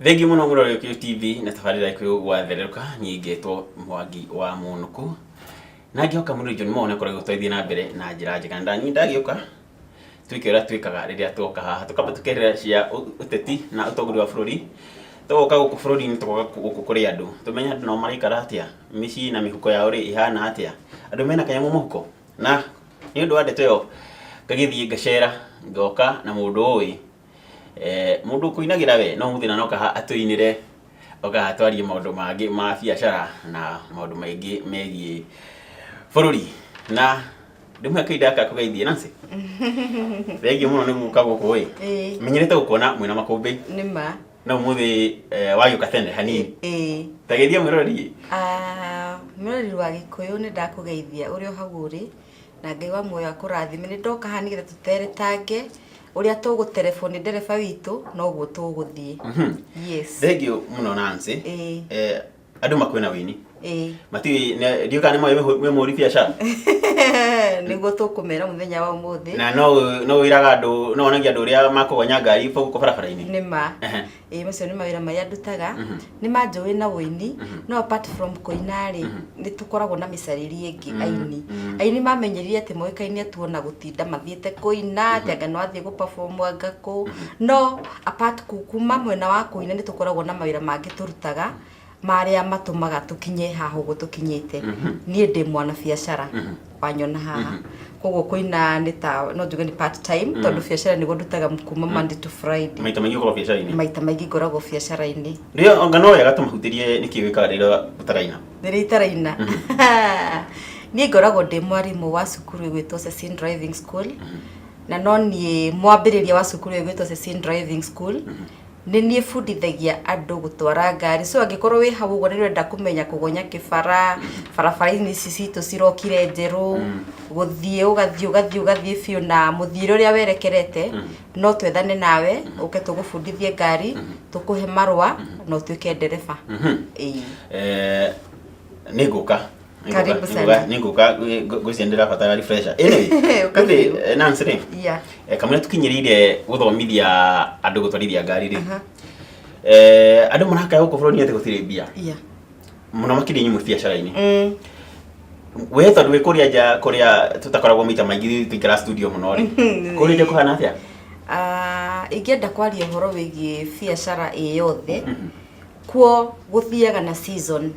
Thengiũ mũno mũrori wa Gĩkũyũ TV na tabarĩra Gĩkũyũ gwathererũka. Niĩ ngetwo Mwangi wa Mũnũkũ na ngĩhoka mũrori John Mo nĩakoragwo agĩtwarithia na mbere na njĩra njega. Na niĩ ndagĩũka twĩke ũrĩa twĩkaga rĩrĩa tuoka haha, tũkamba tũkerera cia ũteti na ũtongoria wa bũrũri, tũgoka gũkũ bũrũri-inĩ, tũgoka gũkũ kũrĩ andũ, tũmenye andũ nao maraikara atĩa, mĩciĩ na mĩhuko yao rĩ ĩhana atĩa, andũ mena kanyamũ mũhuko. Na nĩ ũndũ wa ndeto ĩyo ngagĩthiĩ ngacera ngoka na mũndũ ũĩ mũndũ ũkũinagĩra we no mũthĩ na noka haha atũinĩre, oka haha twarie maũndũ mangĩ ma biacara na maũndũ maingĩ megiĩ bũrũri. Na ndĩmũhe kahinda gaka kũgeithie Nancy. Thengiũ mũno nĩ gũka gũkũ ĩ. Menyerete gũkuona mwĩna makũmbĩ. Nĩ ma. No ũmũthĩ wagĩũka tene hanini. Ĩĩ. Ta geithia mwĩroreri. Ah, mwĩroreri wa Gĩkũyũ nĩ ndakũgeithia ũrĩ o hau ũrĩ, na Ngai wa muoyo akũrathime. Nĩ ndoka haha nĩgetha tũteretange ũrĩa tũgũterebwo nĩ ndereba witũ noguo tũgũthiĩ. Yes. Thengiũ mũno Nancy. Ĩĩ. Andũ makwĩna wĩini. Ĩĩ. Matiũĩ, ndiũĩ kana nĩ moĩ wĩ mũhũri biacara. Nĩguo tũkũmera mũthenya wa ũmũthĩ. Na no wĩraga andũ, no wonagia andũ ũrĩa makũgonya ngari gũkũ barabara-inĩ. Nĩ ma. Ĩĩ macio nĩ mawĩra marĩa ndutaga. Nĩ manjũĩ na ũini, no apart from kũina rĩ, nĩ tũkoragwo na mĩcarĩrie ĩngĩ aini. Aini mamenyerire atĩ moĩkaine tu ona gũtinda mathiĩte kũina, atĩ anga no athiĩ gũ perform anga kũ. No apart kuma mwena wa kũina nĩ tũkoragwo na mawĩra mangĩ tũrutaga, marĩa matũmaga tũkinye haha ũguo tũkinyĩte. Niĩ ndĩ mwanabiacara wanyona haha. Koguo kũina nĩ ta no njuge nĩ part time tondũ biacara nĩguo ndutaga kuma Monday to Friday. Maita maingĩ ũkoragwo biacara-inĩ? Maita maingĩ ngoragwo biacara-inĩ. Rĩo anga no wega tũmahutĩrie nĩkĩ wĩkaga rĩrĩa ũtaraina? Rĩrĩa itaraina? Niĩ ngoragwo ndĩ mwarimũ wa cukuru ĩgwĩtwo Cecine Driving School, na no niĩ mwambĩrĩria wa cukuru ĩgwĩtwo Cecine Driving School. Nĩ niĩ bundithagia andũ gũtwara ngari, so angĩkorwo wĩ hau ũguo nĩ ũrenda kũmenya kũgonya kĩbara, barabara-inĩ ici citũ cirokire njerũ, gũthiĩ ũgathiĩ ũgathiĩ ũgathiĩ biũ na mũthiĩre ũrĩa werekerete, no twethane nawe, ũke tũgũbundithie ngari, tũkũhe marũa na ũtuĩke ndereba. Ĩĩ. Nĩ ngũka. Karibu sana. Nĩ ngũka ngwĩciria nĩ ndĩrabatara refresher. Anyway, Ũka rĩu biũ. Nancy rĩ, kamũira tũkinyĩrĩire gũthomithia andũ gũtwarithia ngari rĩ, andũ marakaya gũkũ bũrũri-inĩ atĩ gũtirĩ mbia. Mũno makĩria inyuĩ mwĩ biacara-inĩ. We tondũ wĩ kũrĩa nja kũrĩa tũtakoragwo maita maingĩ tũikara studio mũno rĩ, kũrĩa nja kũhana atĩa? Ah, ingĩenda kwaria ũhoro wĩgiĩ biacara ĩ yothe, kuo gũthiaga na season.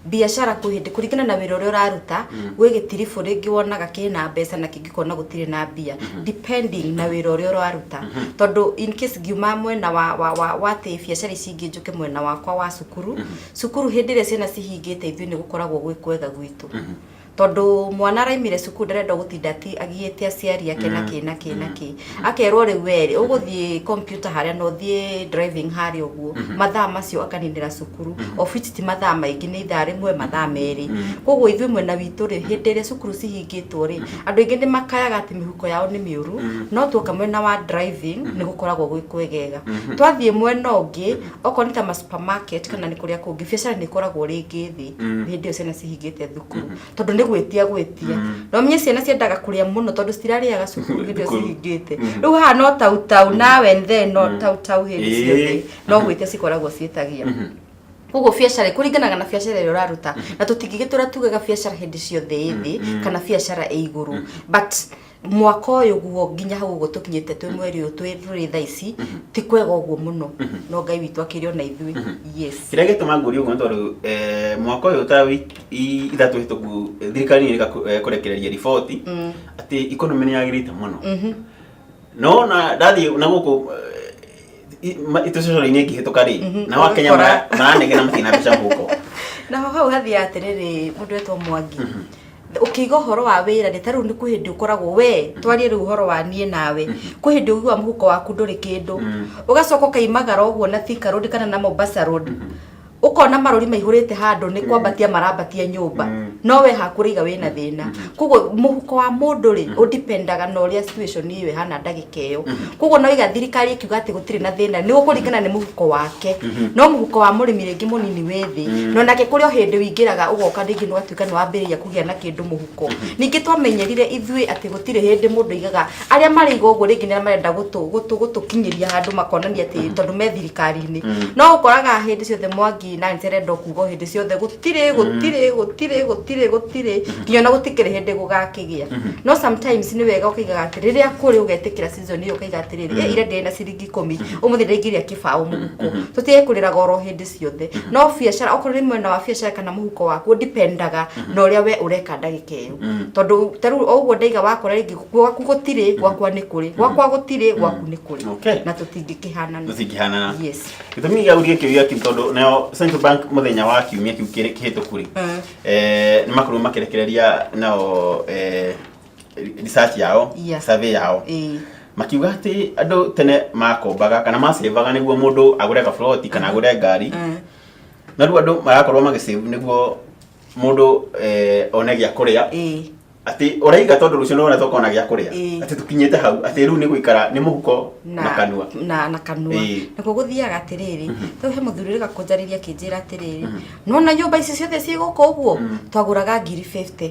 Biacara kwĩ hĩndĩ kũringana na wĩra ũrĩa ũraruta, gwĩ gĩtiribũ rĩngĩ wonaga kĩna mbeca na kĩngĩ ũkona gũtirĩ na mbia, depending na wĩra ũrĩa ũraruta. Tondũ in case ngiuma mwena wa atĩ biacara ici ingĩ njũke mwena wakwa wa cukuru, cukuru hĩndĩ ĩrĩa ciana cihingĩte ithuĩ nĩ gũkoragwo gwĩ kwega gwitũ. Tondũ mwana araimire cukuru ndarenda gũtinda ati agiĩte aciari ake na kĩ na kĩ na kĩ. Akerwo rĩu we rĩ, ũgũthiĩ computer harĩa na ũthiĩ driving harĩa ũguo. Mathaa macio akaninĩra cukuru. Of which ti mathaa maingĩ nĩ ithaa rĩmwe mathaa merĩ. Koguo ithuĩ mwena witũ rĩ, hĩndĩ ĩrĩa cukuru cihingĩtwo rĩ, andũ aingĩ nĩ makayaga atĩ mĩhuko yao nĩ mĩũru, no tuoka mwena wa driving nĩ gũkoragwo gwĩ kwegega. Twathiĩ mwena ũngĩ, okorwo nĩ ta ma supermarket kana nĩ kũrĩa kũngĩ, biacara nĩ ĩkoragwo rĩngĩ thĩ hĩndĩ ĩyo ciana cihingĩte thukuru, tondũ nĩ gwĩtia gwĩtia. Na ũmenye ciana ciendaga kũrĩa mũno tondũ citirarĩaga cukuru hĩndĩ ĩyo cihingĩte. Rĩu haha no tau tau now and then, no tau tau hĩndĩ ciothe, no gwĩtia cikoragwo ciĩtagia. Koguo biacara kũringanaga na biacara ĩrĩa ũraruta, na tũtingĩgĩtũra tugaga biacara hĩndĩ ciothe ĩ thĩ kana biacara ĩ igũrũ, but mwaka ũyũ guo nginya hau ũguo tũkinyĩte twĩ mweri ũyũ tũrĩ thaa ici ti kwega ũguo mũno, no Ngai witũ akĩrĩ ona ithuĩ. Yes. Kĩrĩa gĩtũma ngũrie ũguo nĩ tondũ mwaka ũyũ ta wiki 3 hĩtũku thirikari nĩ ĩreka kũrekereria riboti atĩ economy nĩ yagĩrĩte mũno. No na ndathiĩ na gũkũ itũcocoro-inĩ ngĩhĩtũka rĩ, nao Akenya maranegena matirĩ na mbeca mũhuko. Naho hau hathiaga atĩrĩrĩ, mũndũ etwo Mwangi, ũkĩiga ũhoro wa wĩra rĩ, ta rĩu nĩ kwĩ hĩndĩ ũkoragwo we, twarie rĩu ũhoro wa niĩ nawe, kwĩ hĩndĩ ũiguaga mũhuko waku ndũrĩ kĩndũ, ũgacoka ũkaimagara ũguo na Thika Road kana na Mombasa Road, Ũkona marũri maihũrĩte handũ nĩ kwambatia marambatia nyũmba, no we hakũrĩiga wĩna thĩna. Koguo mũhuko wa mũndũ rĩ, ũdipendaga na ũrĩa situation ĩyo ĩhana ndagĩka ĩyo. Koguo no iga thirikari ĩkiuga atĩ gũtirĩ na thĩna, nĩ gũkũringana nĩ mũhuko wake, no mũhuko wa mũrĩmi rĩngĩ mũnini wĩ thĩ, no nake kũrĩ o hĩndĩ wĩingĩraga ũgoka rĩngĩ nĩ ũgatuĩka nĩ wambĩrĩria kũgĩa na kĩndũ mũhuko. Ningĩ twamenyerire ithuĩ atĩ gũtirĩ hĩndĩ mũndũ aigaga arĩa maraiga ũguo, rĩngĩ nĩ arĩa marenda gũtũkinyĩria handũ makonania atĩ tondũ me thirikari-inĩ. No ũkoraga hĩndĩ ciothe Mwangi na nĩ arenda kuga o hĩndĩ ciothe gũtirĩ, gũtirĩ, gũtirĩ, gũtirĩ, gũtirĩ, nginya ona gũtikĩrĩ hĩndĩ gũgakĩgĩa. No sometimes nĩ wega ũkaigaga atĩ rĩrĩa kũrĩ ũgetĩkĩra season ĩyo, ũkaiga atĩrĩrĩ, ĩ ira ndĩrĩ na ciringi 10, ũmũthĩ ndaingĩria kĩbaũ mũhuko. Tũtige kũrĩraga oro hĩndĩ ciothe. No biacara, okorwo nĩ mwena wa biacara kana mũhuko waku, ũdipendaga na ũrĩa we ũreka ndagĩka ĩyo, tondũ ta rĩu o ũguo ndaiga, wakora rĩngĩ gwaku gũtirĩ, gwakwa nĩ kũrĩ, gwakwa gũtirĩ, gwaku nĩ kũrĩ. Na tũtingĩkĩhanana. Tũtingĩhanana. Yes. Gĩtũmi gĩa gũthiĩ kĩũria kĩu, tondũ nayo Central Bank mũthenya wa kiumia kĩu kĩhĩtũku rĩ, nĩ makorirwo makĩrekereria nao research yao, survey yao, makiuga atĩ andũ tene makombaga kana macevaga nĩguo mũndũ agũre gaburoti kana agũre ngari, na rĩu andũ marakorwo magĩsave nĩguo mũndũ one gĩa kũrĩa, atĩ ũraiga tondũ rũciũ nĩwona tũkona gĩa kũrĩa. Atĩ tũkinyĩte hau atĩ rĩu nĩ gũikara nĩ mũhuko na kanua. Na kanua. Nakuo gũthiaga atĩrĩrĩ, rĩu he mũthuri rĩga kũnjarĩria akĩnjĩra atĩrĩrĩ, nona nyũmba ici ciothe ciĩ gũkũ ũguo twagũraga ngiri 50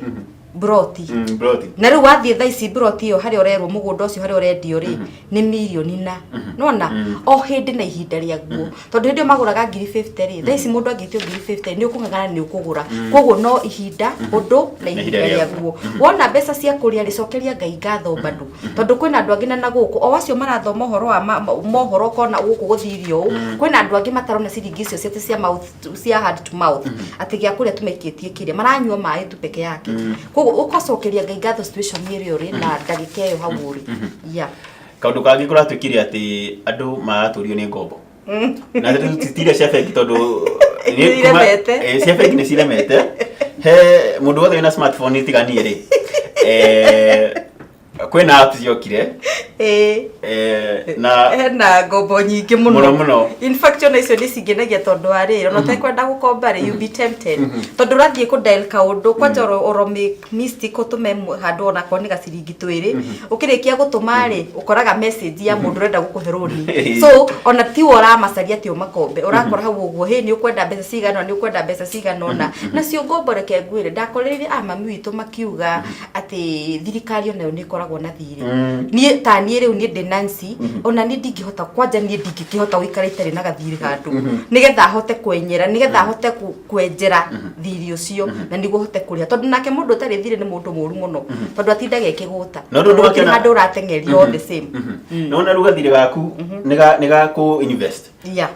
broti. Broti. Na rĩu wathiĩ thaa ici, broti ĩyo harĩa ũrerwo, mũgũnda ũcio harĩa ũrendio rĩ, nĩ mirioni. Na nona o hĩndĩ na ihinda rĩaguo, tondũ hĩndĩ ĩyo magũraga ngiri 50 rĩ, thaa ici mũndũ angĩtio ngiri 50 nĩ ũkũng'ang'ana nĩ ũkũgũra. Koguo no ihinda, ũndũ na ihinda ihinda rĩaguo. Wona mbeca cia kũrĩa rĩ, cokeria Ngai ngatho bado, tondũ kwĩna andũ angĩ na gũkũ o acio marathoma ũhoro wa mohoro ũkona gũkũ gũthirio ũũ, kwĩna andũ angĩ matarona ciringi icio cia mouth, cia hand to mouth, atĩ gĩa kũrĩa tũmaikĩtie kĩrĩa maranyua maĩ tu peke yake. Koguo ũgacokeria Ngai ngatho situation ĩrĩa ũrĩ na ndagĩka ĩyo hau ũrĩ, yeah. Kaũndũ kangĩ kũratuĩkire atĩ andũ maratũrio nĩ ngombo na rĩu ti iria cia bengi, tondũ Nĩ iremete. Cia bengi nĩ ciremete. He mũndũ wothe wĩna smartphone tiganie rĩ, kwĩna app ciokire na Hena ngombo nyingĩ mũno. Mũno, mũno. In fact, ona icio nĩ cingenagia, tondũ wa rĩrĩ, ona ũtekwenda gũkomba rĩ, you be tempted, tondũ ũrathiĩ kũ dial kaũndũ kwanja oro make mistake ũtũme handũ onakorwo nĩ gaciringi twĩrĩ. Ũkĩrĩkia gũtũma rĩ, ũkoraga message ya mũndũ ũrenda gũkũhe rũni. So ona tiwe ũramacaria atĩ ũmakombe, ũrakora hau ũguo, hĩ, nĩ ũkwenda mbeca cigana ũna, nĩ ũkwenda mbeca cigana ũna. Nacio ngombo, reke ngwĩre, ndakoreire a mami witũ makiuga atĩ thirikari onayo nĩ ĩkoragwo na thirĩ. Niĩ ta niĩ rĩu, niĩ ndĩ Nancy, ona niĩ ndingĩhota, kwanja niĩ ndingĩkĩhota gũikara itarĩ na gathirĩ handũ, nĩgetha hote kwenyera, nĩgetha hote kwenjera thirĩ ũcio na nĩguo hote kũrĩha, tondũ nake mũndũ ũtarĩ thirĩ nĩ mũndũ mũru mũno, tondũ atindaga ekĩgũta. No rĩu Tondũ gũtirĩ nĩwakĩona- handũ ũrateng'erio all the same. Nona rĩu gathirĩ gaku nĩ ga kũ invest.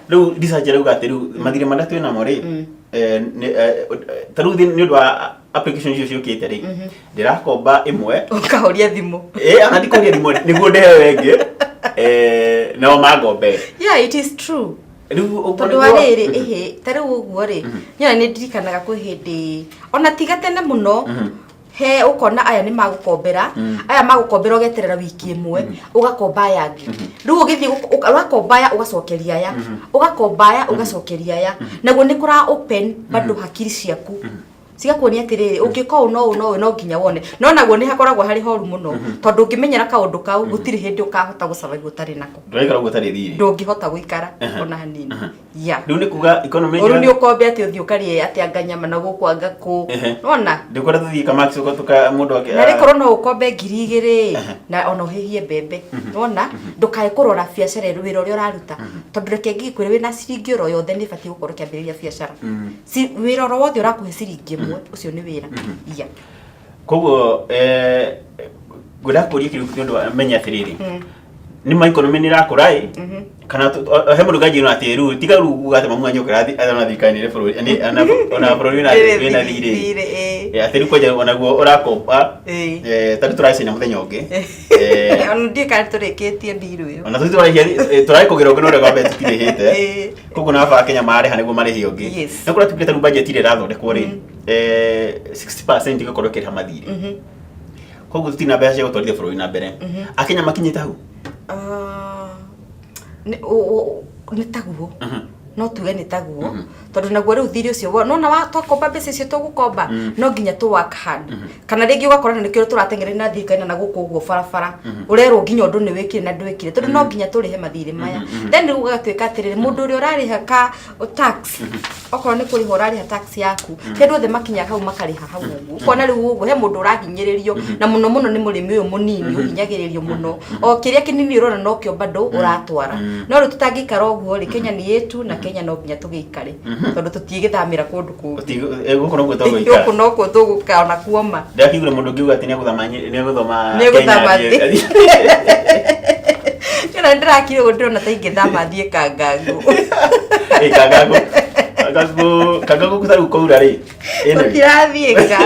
Rĩu research ĩrauga atĩ rĩu mathirĩ marĩa twĩ namo rĩ, ta rĩu nĩ ũndũ wa application icio ciũkĩte rĩ, ndĩrakomba ĩmwe, ũkahoria thimũ. Ĩ, ona ndikũria thimũ nĩguo ndĩheo ĩngĩ, nao mangombe. Yeah, it is true. Rĩu ũguo Tondũ wa rĩrĩ, ĩhĩ, ta rĩu ũguo rĩ, nyona nĩ ndirikanaga kwĩ hĩndĩ ona tiga tene mũno, he ũkona aya nĩ magũkombera, aya magũkombera, ũgeterera wiki ĩmwe ũgakomba aya angĩ. Rĩu ũgĩthiĩ ũgakomba aya, ũgacokeria aya, ũgakomba aya, ũgacokeria aya. Naguo nĩ kũra open bado hakiri ciaku, cigakuonia atĩrĩrĩ, ũngĩka ũũ no ũũ no ũũ, no nginya wone. No naguo nĩ hakoragwo harĩ horu mũno, tondũ ũngĩmenyera kaũndũ kau, gũtirĩ hĩndĩ ũkahota gũsurvive ũtarĩ nako. Ndũraikara ũguo ũtarĩ thirĩ. Ndũngĩhota gũikara ona hanini, yeah. Rĩu nĩ kuga economy Ũru nĩ ũkombe atĩ ũthiĩ ũkarĩe atĩ anga nyama na gũkũ anga kũ. Nona Ndĩkwenda tũthiĩ kamax tuka mũndũ na rĩkorwo no ũkombe 2000 na ona ũhĩhie mbembe. Nona ndũkae kũrora biacara ĩrĩa, wĩra ũrĩa ũraruta, tondũ reke ngĩkwĩre, wĩna ciringi oro yothe nĩ ĩbatiĩ gũkorwo ũkĩambĩrĩria biacara. Wĩra oro wothe ũrakũhe ciringi 1, ũcio nĩ wĩra, yeah. Koguo ngwenda kũria kĩndũ nĩ ũndũ wa menya atĩrĩrĩ, nĩ ma economy nĩ ĩrakũra ĩ, kana he mũndũ nganjĩra atĩ rĩu tiga rĩu uga atĩ mamu wanyu kĩrathi ona thirikari nĩ ĩrĩ bũrũri ona bũrũri wĩna thirĩ. Thirĩ, ĩ. Atĩ rĩu kwanja onaguo ũrakomba. Ta rĩu tũracaina mũthenya ũngĩ. Ona ndiũĩ kana tũrĩkĩtie mbiru ĩyo. Ona tũthiĩ tũrarĩhia, tũrarĩ kũgĩra ũngĩ no ũrĩa kwambe tũtirĩhĩte. Koguo na baba Kenya marĩha nĩguo marĩhe ũngĩ. Na kũrĩa tuge ta rĩu budget ĩrĩa ĩrathondekwo rĩ, 60% ĩgakorwo ĩkĩrĩha mathirĩ, koguo tũtirĩ na mbeca cia gũtwarithia bũrũri na mbere. Akenya makinyĩte hau. Ah, nĩ taguo. No tuge nĩ taguo, tondũ naguo rĩu thirĩ ũcio nona wa twakomba mbeca icio tũgũkomba, no nginya tũ work hard. Kana rĩngĩ ũgakora na nĩkĩo tũrateng'erania na thirikari na gũkũ ũguo barabara, ũrerwo nginya ũndũ nĩ wĩkire na ndwĩkire, tondũ no nginya tũrĩhe mathirĩ maya. Then rĩu ũgatuĩka atĩrĩrĩ, mũndũ ũrĩa ũrarĩha ka tax, okorwo nĩ kũrĩha ũrarĩha tax yaku, ti andũ othe makinyaga hau makarĩha hau ũguo. Ũkona rĩu ũguo he mũndũ ũrahinyĩrĩrio, na mũno mũno nĩ mũrĩmi ũyũ mũnini ũhinyagĩrĩrio mũno. O kĩrĩa kĩnini ũrona nokĩo bado ũratwara. No rĩu tũtangĩikara ũguo rĩ, Kenya nĩ yetu na Kenya no nginya tũgĩikare, tondũ tũtigĩthamĩra kũndũ kũngĩ. Gũkũ nokuo tũgũikara. Gũkũ nokuo tũgũka ona kuoma. Ndakĩigua mũndũ ũngiuga atĩ nĩegũthoma Nĩegũthama Kenya. thĩ. Kĩona ndĩrakire ũguo, ndĩrona ta ingĩthama thiĩ Kangangu. Ĩ, Kangangu, Kangangu, Kangangu ta rĩu kwaura rĩ. Anyway. Tũtirathiĩka.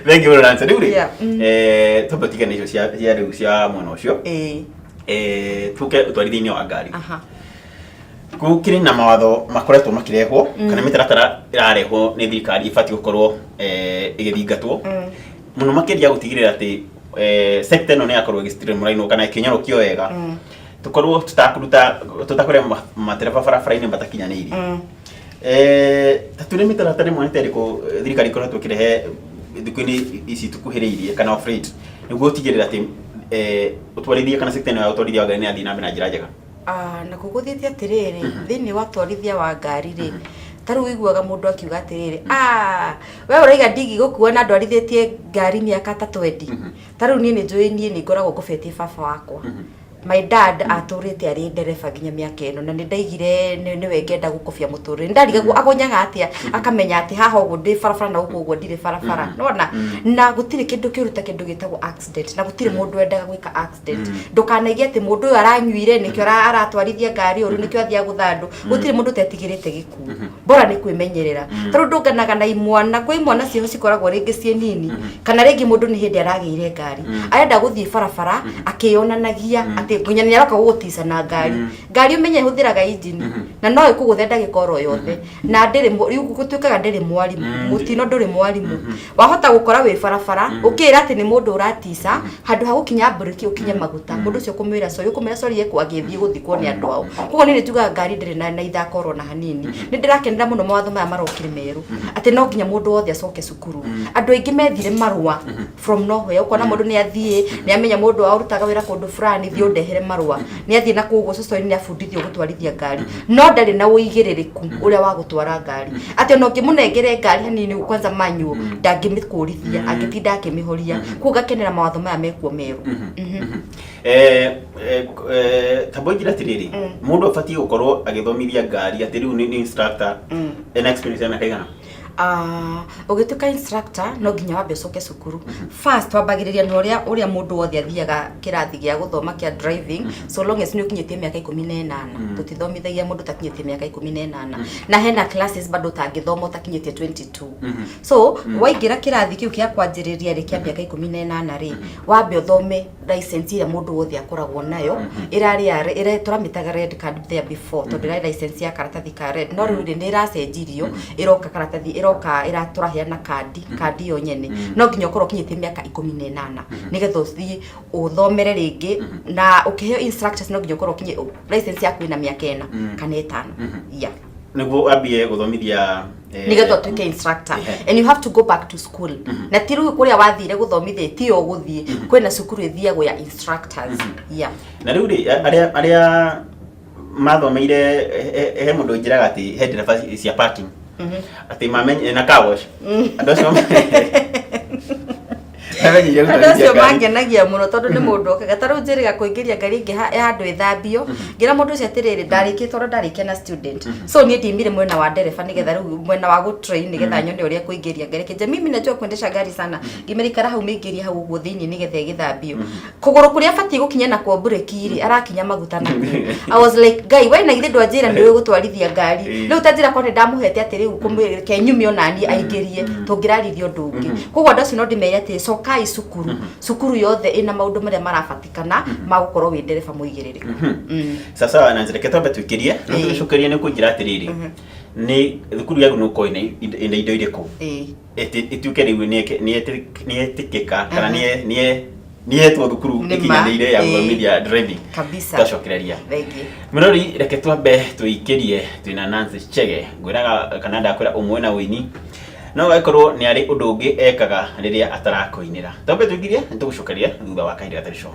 Thank you mũno, Nancy. Rĩu rĩ, Yeah. twambe tigane icio cia rĩu cia mwena ũcio. Tuke ũtwarithia-inĩ wa ngari. Gũkĩrĩ na mawatho makoretwo makĩrehwo kana mĩtaratara ĩrarehwo nĩ thirikari ĩbatiĩ gũkorwo ĩgĩthingatwo mũno makĩria gũtigĩrĩra atĩ sector ĩno nĩ yakorwo ĩgĩ-streamline kana ĩkĩnyorokio wega, tũkorwo tũtakũruta tũtakũrĩa matereba barabara-inĩ matakinyanĩirie. Ta tũrĩ mĩtaratara ĩmwe nĩ ta ĩrĩkũ thirikari ĩkoretwo ĩkĩrehe thikũ-inĩ ici tũkuhĩrĩirie kana of late nĩguo gũtigĩrĩra atĩ ũtwarithia kana sector ĩno ya ũtwarithia wa ngari nĩ yathiĩ na mbere na njĩra njega? Ah, na gũgũthiĩte atĩrĩrĩ, thĩinĩ wa twarithia wa ngari rĩ, ta rĩu ũiguaga mũndũ akiuga atĩrĩrĩ, "Ah, we ũraiga ndigi gũkua na ndwarithĩtie ngari mĩaka ta 20." Ta rĩu niĩ nĩ njũĩ, niĩ nĩ ngoragwo ngobetie baba wakwa. My dad atũrĩte arĩ ndereba nginya mĩaka ĩno, na nĩ ndaigire nĩwe ngenda gũkobia mũtũrĩre. Nĩ ndarigagwo agonyaga atĩa akamenya atĩ haha ũguo ndĩ barabara na gũkũ ũguo ndirĩ barabara, nona na gũtirĩ kĩndũ kĩũru ta kĩndũ gĩtagwo accident, na gũtirĩ mũndũ wendaga gwĩka accident. Ndũkanaige atĩ mũndũ ũyũ aranyuire nĩkĩo aratwarithia ngari ũru, nĩkĩo athiaga gũtha andũ. Gũtirĩ mũndũ ũtetigĩrĩte gĩkuũ, bora nĩ kwĩmenyerera. Tondũ ndũnganaga na imwana, kwĩ imwana ciĩho cikoragwo rĩngĩ ciĩ nini, kana rĩngĩ mũndũ nĩ hĩndĩ aragĩire ngari, arenda gũthiĩ barabara akĩyonanagia atĩ nginya nĩ aroka gũgũtica na ngari. Ngari ũmenye ĩhũthĩraga injini na no ĩkũgũthe ndagĩka oro yothe, na ndĩrĩ rĩu gũtuĩkaga ndĩrĩ mwarimũ. Mũtino ndũrĩ mwarimũ. Wahota gũkora wĩ barabara ũkĩra atĩ nĩ mũndũ ũratica, handũ ha gũkinya mburĩki ũkinye maguta, mũndũ ũcio kũmwĩra sorry, ũkũmwĩra sorry agĩthiĩ gũthikwo nĩ andũ ao. Koguo niĩ nĩ njugaga ngari ndĩrĩ na ithako oro na hanini. Nĩ ndĩrakenera mũno mawatho maya marokire merũ, atĩ no nginya mũndũ wothe acoke cukuru. Andũ aingĩ methire marũa from nowhere. Ũkona mũndũ nĩ athiĩ, nĩ amenya mũndũ wao ũrutaga wĩra kũndũ fulani, thiĩ ũndehere marũa. Nĩ athiĩ na kũu ũguo nĩ abundithio gũtwarithia ngari, no ndarĩ na ũigĩrĩrĩku ũrĩa wa gũtwara ngari, atĩ ona ũngĩmũnengere ngari hanini kwanza manual ndangĩmĩkũrithia, angĩtinda akĩmĩhoria. Koguo ngakenera mawatho maya mekuo merũ. Tamba ũnjĩre atĩrĩrĩ, mũndũ abatiĩ gũkorwo agĩthomithia ngari atĩ rĩu nĩ instructor ena experience ya mĩaka igana? Ah, ũgĩtuĩka instructor no nginya wambe ũcoke cukuru. First wambagĩrĩria na ũrĩa mũndũ wothe athiaga kĩrathi gĩa gũthoma kĩa driving, so long as nĩ ũkinyĩtie mĩaka 18. Tũtithomithagia mũndũ ũtakinyĩtie mĩaka 18, na hena classes bado ũtangĩthoma ũtakinyĩtie 22. So waingĩra kĩrathi kĩu kĩa kwanjĩrĩria rĩ, kĩa mĩaka 18 rĩ, wambe ũthome license ĩrĩa mũndũ wothe akoragwo nayo, ĩrarĩ ya ĩrĩa tũramĩtaga red card there before, tondũ ĩrarĩ license ya karatathi ka red. No rĩu rĩ, nĩ ĩracenjirio, ĩroka karatathi ĩroka ĩra tũraheana kandi ĩyo nyene. No nginya ũkorwo ũkinyĩtie mĩaka 18 nĩgetha ũthiĩ ũthomere rĩngĩ, na ũkĩheo instructors no nginya ũkorwo ũkinyĩ license yaku ĩna mĩaka 4 kana 5, yeah. Nĩguo wambie gũthomithia Nĩgetha ũtuĩke instructor and you have to go back to school, na ti rĩu kũrĩa wathire gũthomithia tiyo ũgũthiĩ, kwĩna cukuru ĩthiagwo ya instructors, yeah. Na rĩu rĩ, arĩa mathomeire he mũndũ njĩraga atĩ he ndereba cia parking atĩ mamenye na car wash, andũ acio mamenyeire Andũ gũtwarithia acio ngari. Mangenagia mũno, tondũ nĩ mũndũ okaga ta rĩu njĩrĩga kũingĩria ngari ĩngĩ handũ ĩthambio, ngĩra mũndũ ũcio atĩrĩrĩ, ndarĩkia tondũ ndarĩkia na student, so niĩ ndimire mwena wa ndereba nĩgetha rĩu mwena wa gũtrain nĩgetha nyone ũrĩa kũingĩria ngari. Kĩnja mimi najua kuendesha gari sana, ngĩmĩra ikara hau, mĩingĩrie hau ũguo thĩinĩ nĩgetha ĩgĩthambio. Kũgũrũ kũrĩa abatiĩ gũkinya nakuo mburĩki rĩ, arakinya maguta nakuo. I was like, "Ngai, we na githĩ ndwanjĩra nĩũĩ gũtwarithia ngari?" Rĩu ta njĩra korwo nĩ ndamũhete atĩ rĩu kũmwĩra nyume onaniĩ aingĩrie, tũngĩraririe ũndũ ũngĩ. Koguo andũ acio no ndĩmere atĩ cokai cukuru. Cukuru yothe ĩna maũndũ marĩa marabatikana ma gũkorwo wĩ ndereba mũigĩrĩrĩku. Sasa na reke twambe twĩkĩrie no tũgĩcokeria nĩ kũnjĩra atĩrĩrĩ, nĩ thukuru yaku nĩ ũkorwo ĩna indo irĩkũ ĩtuĩke rĩu nĩ ĩtĩkĩka kana nĩ Nĩ hetwo thukuru Nĩ ma, ĩkinyanĩire ya ĩĩ. gũthomithia driving. Kabisa. Twacokereria. Thengiũ. Mũrori, reke twambe tũikĩrie twĩna Nancy Chege. Ngwĩraga kana ndakwĩra ũmwe na ũini no gagĩkorwo nĩ arĩ ũndũ ũngĩ ekaga rĩrĩa atarakũinĩra. Twambe tũikĩrie, nĩ tũgũcokeria thutha wa kahinda gatarĩ coho.